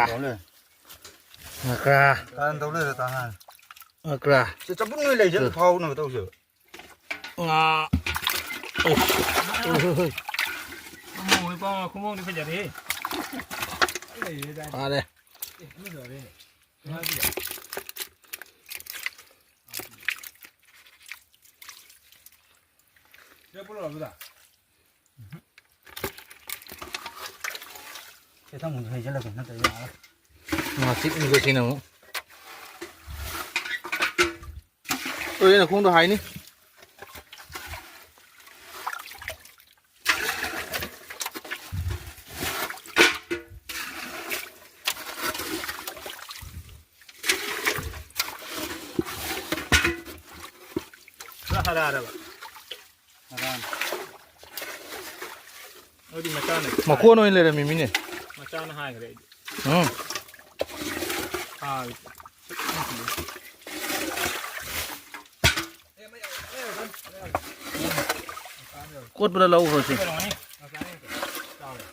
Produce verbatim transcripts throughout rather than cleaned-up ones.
ꯇꯧ ꯂꯩꯔꯦ꯫ ꯉꯀ꯭ꯔꯥ꯫ ꯇꯥꯟ ꯇꯧ ꯂꯩꯔꯦ, ꯇꯥꯟ ꯍꯥꯏ꯫ ꯉꯀ꯭ꯔꯥ꯫ ꯁꯤ ꯆꯝꯐꯨꯠ ꯅꯣꯏ ꯂꯩꯖꯦ ꯇꯨ꯫ ꯐꯥꯎꯅꯕ ꯇꯧꯁꯦꯕ꯫ ꯉꯥ꯫ ꯑꯩꯁ꯫ ꯈꯨꯃꯧꯅꯤ ꯄꯥꯎ, ꯈꯨꯃꯧꯅꯤ ꯐꯖꯔꯦ꯫ ꯐꯥꯔꯦ꯫ ꯑꯦ, ꯑꯃꯁꯨ ꯌꯥꯎꯔꯦꯅꯦ꯫ ꯉꯥꯁꯤ ꯌꯥꯎ-, ꯁꯤꯗ ꯄꯨꯂꯞ ꯑꯗꯨꯗ꯫ ꯁꯦ ꯊꯝꯃꯨ, ꯍꯩꯖꯤꯜꯂꯒꯦ, ꯅꯠꯇ꯭ꯔꯗꯤ ꯌꯥꯔꯔꯣꯏ꯫ ꯉꯥꯆꯤꯛꯅꯤꯀꯣ ꯁꯤꯅ ꯑꯃꯨꯛ꯫ ꯑꯣꯏ, ꯅꯈꯣꯡꯗꯣ ꯍꯥꯏꯅꯤ꯫ ꯈꯔ ꯍꯔꯥꯔꯕ? ꯍꯔꯥꯅꯤ꯫ ꯑꯗꯨꯗꯤ ꯃꯆꯥꯅ ꯃꯀꯣꯟ ꯑꯣꯏꯅ ꯂꯩꯔꯝꯃꯤ ꯃꯤꯅꯦ꯫ ꯃꯆꯥꯅ ꯍꯥꯏꯈ꯭ꯔꯦ ꯑꯩꯗꯤ꯫ ꯎꯝ꯫ ꯍꯥꯎꯏ꯫ ꯀꯣꯠꯄꯗ ꯂꯧꯈ꯭ꯔꯣ ꯁꯤ꯫ ꯀꯩꯅꯣꯅꯤ? ꯃꯆꯥꯅꯤ꯫ ꯆꯥꯎꯔꯦ꯫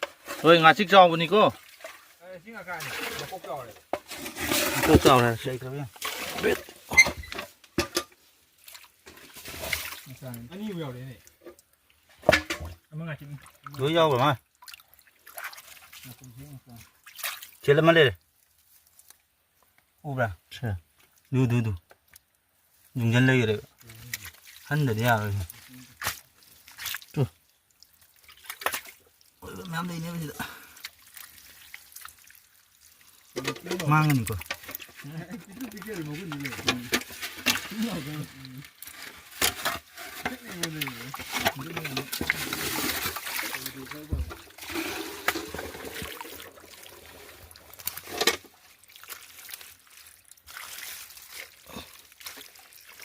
ꯍꯣꯏ, ꯉꯥꯆꯤꯛ ꯆꯥꯎꯕꯅꯤꯀꯣ꯫ ꯑꯦ, ꯁꯤ ꯉꯥꯆꯥꯅꯤ꯫ ꯃꯀꯣꯛ ꯆꯥꯎꯔꯦ꯫ ꯃꯀꯣꯛ ꯆꯥꯎꯔꯦ꯫ ꯂꯩꯇ꯭ꯔꯕ ꯌꯦꯡꯉꯨ꯫ ꯃꯆꯥꯅꯤ꯫ ꯑꯅꯤꯕꯨ ꯌꯥꯎꯔꯦꯅꯦ꯫ ꯑꯃ ꯉꯥꯆꯤꯛꯅꯤ꯫ ꯂꯣꯏ ꯌꯥꯎꯈ꯭ꯔ ꯃꯥꯜꯂꯦ꯫ ꯃꯀꯣꯛꯁꯦ ꯃꯆꯥ꯫ ꯆꯦꯜ ꯑꯃ ꯂꯩꯔꯦ꯫ ꯎꯕ꯭ꯔꯥ? ꯁꯦ꯫ ꯗꯨ, ꯗꯨ, ꯗꯨ꯫ ꯌꯨꯡꯖꯟ ꯂꯩꯈ꯭ꯔꯦꯕ꯫ ꯍꯟꯗꯗꯤ ꯌꯥꯔꯣꯏ꯫ ꯇꯨ꯫ ꯑꯣꯏꯕ ꯃꯌꯥꯝ ꯂꯩꯅꯦꯕ ꯁꯤꯗ꯫ ꯃꯥꯡꯉꯅꯤꯀꯣ꯫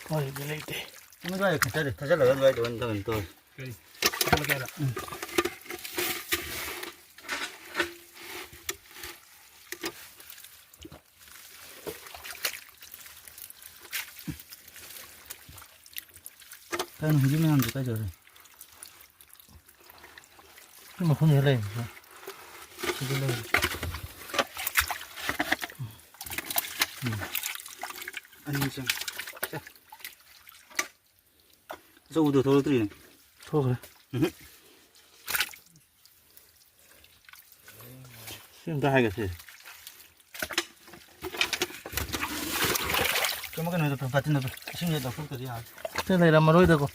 ꯍꯣꯏ, ꯑꯗꯨ ꯂꯩꯇꯦ꯫ ꯅꯪ ꯑꯗꯨꯋꯥꯏꯗ ꯊꯥꯖꯜꯂꯦ, ꯊꯥꯖꯜꯂꯒ ꯑꯗꯨꯋꯥꯏꯗ ꯑꯣꯏꯅ ꯇꯧꯔꯅꯤ ꯇꯧꯔꯤ꯫ ꯀꯔꯤ? ꯊꯥꯖꯜꯂꯒꯦ ꯍꯥꯏꯔꯣ? ꯎꯝ꯫ ꯀꯩꯅꯣ ꯍꯧꯖꯤꯛ ꯃꯌꯥꯝꯗꯣ ꯀꯥꯏ ꯆꯠꯈ꯭ꯔꯦ? ꯁꯤ ꯃꯈꯨꯝꯁꯤꯗ ꯂꯩꯕꯅꯤ꯫ ꯁꯤꯗ ꯂꯩꯕꯅꯤ꯫ ꯑꯅꯤ ꯆꯪꯉꯦ꯫ ꯁꯦ꯫ ꯑꯆꯧꯕꯗꯣ ꯊꯣꯛꯂꯛꯇ꯭ꯔꯤꯅꯦ꯫ ꯊꯣꯛꯈ꯭ꯔꯦ꯫ ꯎꯝ꯫ ꯁꯤ ꯑꯝꯇ ꯍꯥꯏꯒꯠꯁꯦ꯫ ꯀꯩꯅꯣ, ꯀꯩꯅꯣꯗꯣ, ꯕꯥꯇꯤꯟꯗꯣ, ꯏꯁꯤꯡꯗꯣ ꯂꯧꯊꯣꯛꯇ꯭ꯔꯗꯤ ꯌꯥꯔꯣꯏ꯫ ꯁꯤ ꯂꯩꯔꯝꯃꯔꯣꯏꯗꯀꯣ꯫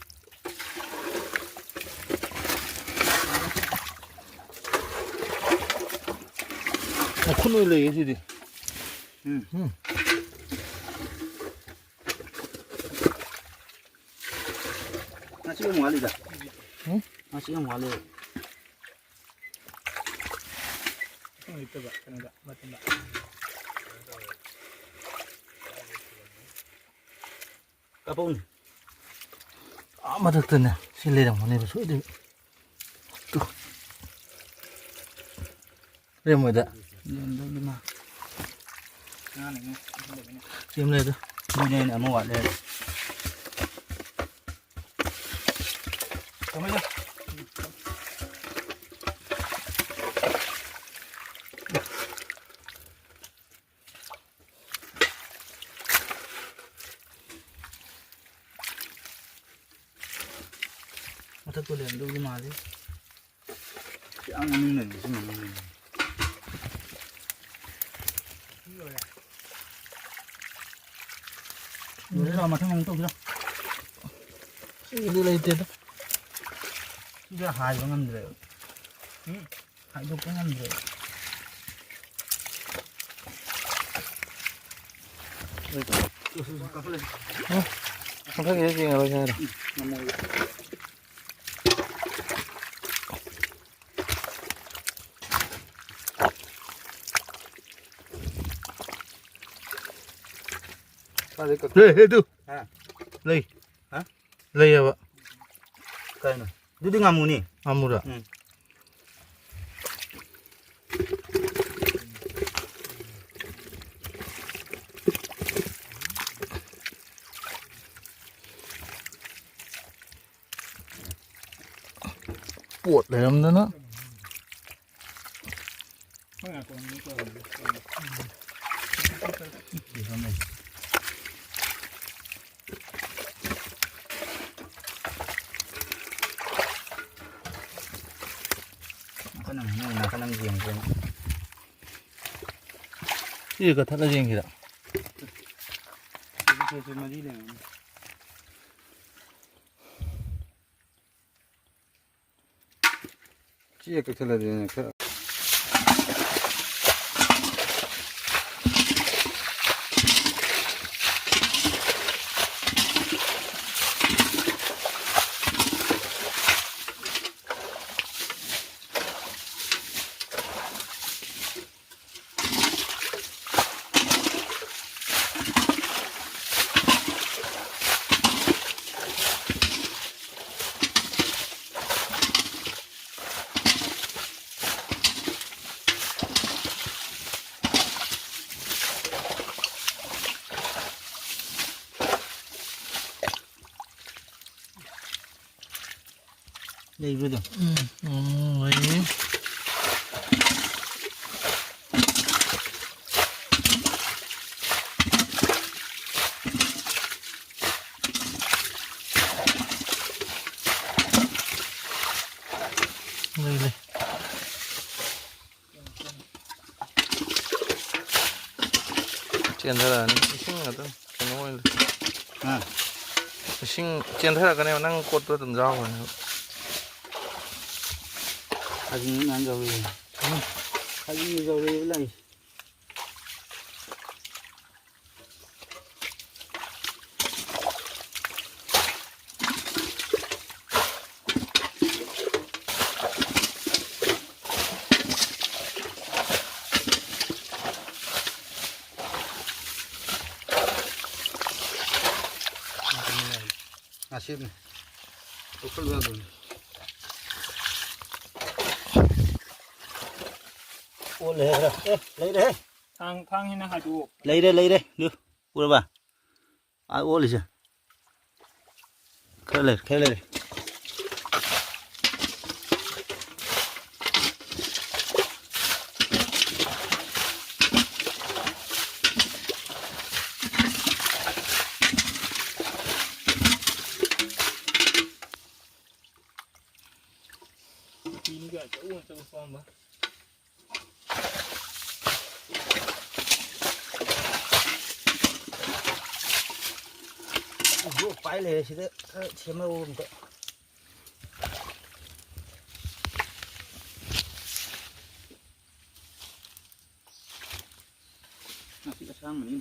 ꯎꯈꯨꯟ ꯑꯣꯏ ꯂꯩꯌꯦ ꯁꯤꯗꯤ꯫ ꯎꯝ꯫ ꯎꯝ꯫ ꯉꯁꯤ ꯑꯃꯨꯛ ꯋꯥꯠꯂꯤꯗ꯫ ꯎꯝ? ꯉꯁꯤ ꯑꯃꯨꯛ ꯋꯥꯠꯂꯤ꯫ ꯏꯁꯤꯡ ꯂꯩꯇꯕ ꯀꯩꯅꯣꯗ, ꯃꯇꯝꯗ꯫ ꯀꯥꯞꯄꯛꯎꯅꯦ꯫ ꯑꯥ ꯃꯊꯛꯇꯅꯦ꯫ ꯁꯤ ꯂꯩꯔꯝꯒꯅꯦꯕ ꯁꯣꯏꯗꯕꯤ꯫ ꯇꯨ꯫ ꯂꯩꯔꯝꯃꯣꯏꯗ꯫ ꯂꯩꯔꯝꯗꯧꯗꯤ ꯃꯥ-, ꯁꯤ ꯑꯃ ꯂꯩꯗ꯫ ꯑꯗꯨꯅꯦ ꯑꯩꯅ ꯑꯃ ꯋꯥꯠꯂꯦ ꯍꯥꯏꯗꯣ꯫ ꯊꯝꯃꯦ꯫ ꯃꯊꯛꯇ ꯂꯩꯔꯝꯗꯧꯗꯤ ꯃꯥꯜꯂꯤ꯫ ꯌꯥꯝ ꯃꯅꯨꯡ ꯂꯩꯕꯁꯨ ꯃꯅꯨꯡ ꯂꯩꯕ꯫ ꯂꯣꯏꯔꯦ, ꯂꯥꯛꯑꯣ, ꯃꯊꯪ ꯑꯃꯨꯛ ꯇꯧꯁꯤꯔꯣ? ꯁꯤꯒꯤꯗꯤ ꯂꯩꯇꯦꯗ꯫ ꯁꯤꯗꯤ ꯍꯥꯏꯕ ꯉꯝꯗ꯭ꯔꯦꯕ꯫ ꯎꯝ? ꯍꯥꯏꯗꯣꯛꯄ ꯉꯝꯗ꯭ꯔꯦ꯫ ꯀꯥꯈꯠꯂꯁꯤ꯫ ꯎꯝ, ꯃꯊꯛꯀꯤꯗ ꯌꯦꯡꯉꯔꯣꯏꯁꯦ ꯍꯥꯏꯔꯣ? ꯎꯝ, ꯉꯝꯃꯣꯏꯕ꯫ ꯀꯥꯏꯗꯩ ꯀꯛ-, ꯍꯦ, ꯍꯦ, ꯇꯨ꯫ ꯍꯥ? ꯂꯩ꯫ ꯍꯥ? ꯂꯩꯌꯦꯕ꯫ ꯀꯩꯅꯣ? ꯑꯗꯨꯗꯤ ꯉꯥꯃꯨꯅꯤ꯫ ꯉꯥꯃꯨꯔꯥ? ꯎꯝ꯫ ꯄꯣꯠ ꯂꯩꯔꯝꯗꯅ꯫ ꯅꯥꯀꯟ ꯑꯃ, ꯅꯪ ꯅꯥꯀꯟ ꯑꯃ ꯌꯦꯡꯉꯨ꯫ ꯁꯤꯁꯦ ꯀꯛꯊꯠꯂ ꯌꯦꯡꯁꯤꯔ? ꯁꯤꯁꯦ ꯃꯔꯤ ꯂꯩꯔꯝꯒꯅꯤ꯫ ꯁꯤ ꯍꯦꯛ ꯀꯛꯊꯠꯂꯗꯤꯅꯦ ꯈꯔ꯫ ꯂꯩꯕ꯭ꯔꯣ ꯑꯗꯨꯝ? ꯎꯝ, ꯎꯝ, ꯂꯩꯌꯦ꯫ ꯂꯩ, ꯂꯩ꯫ ꯆꯦꯟꯊꯔꯛꯑꯅꯤ꯫ ꯏꯁꯤꯡ ꯑꯗꯨꯝ ꯀꯩꯅꯣ ꯑꯣꯏꯅ꯫ ꯍꯥ? ꯏꯁꯤꯡ ꯆꯦꯟꯊꯔꯛꯀꯅꯦꯕ, ꯅꯪ ꯀꯣꯠꯄ ꯑꯗꯨꯝ ꯌꯥꯎꯈ꯭ꯔꯅꯦꯕ꯫ ꯈꯥꯖꯤꯡ ꯃꯌꯥꯝ ꯌꯥꯎꯔꯛꯑꯦ꯫ ꯎꯝ꯫ ꯈꯥꯖꯤꯡ ꯌꯥꯎꯔꯛꯑꯦꯕ ꯂꯥꯛꯏꯁꯦ꯫ ꯉꯁꯤꯅꯦ꯫ ꯂꯧꯈꯠꯂꯨ ꯌꯥꯗꯕꯅꯤ꯫ ꯑꯣꯜꯂꯦ ꯈꯔ꯫ ꯑꯦ, ꯂꯩꯔꯦꯍꯦ꯫ ꯊꯥꯡ, ꯊꯥꯡ ꯍꯦꯟꯅ ꯍꯥꯏꯗꯣꯛꯑꯣ꯫ ꯂꯩꯔꯦ, ꯂꯩꯔꯦ꯫ ꯑꯗꯨ ꯎꯔꯕ? ꯑꯥ, ꯑꯣꯜꯂꯤꯁꯦ꯫ ꯈꯔ ꯂꯩꯔꯦ, ꯈꯔ ꯂꯩꯔꯦ꯫ ꯐꯤꯅꯤꯒ ꯑꯆꯧ ꯑꯆꯧ ꯄꯥꯝꯕ꯫ ꯑꯣ, ꯄꯥꯏ ꯂꯩꯔꯦ ꯁꯤꯗ ꯈꯔ ꯁꯦꯝꯍꯧꯕ ꯑꯝꯇ꯫ ꯅꯥꯄꯤ ꯑꯁꯥꯡꯕꯅꯤ꯫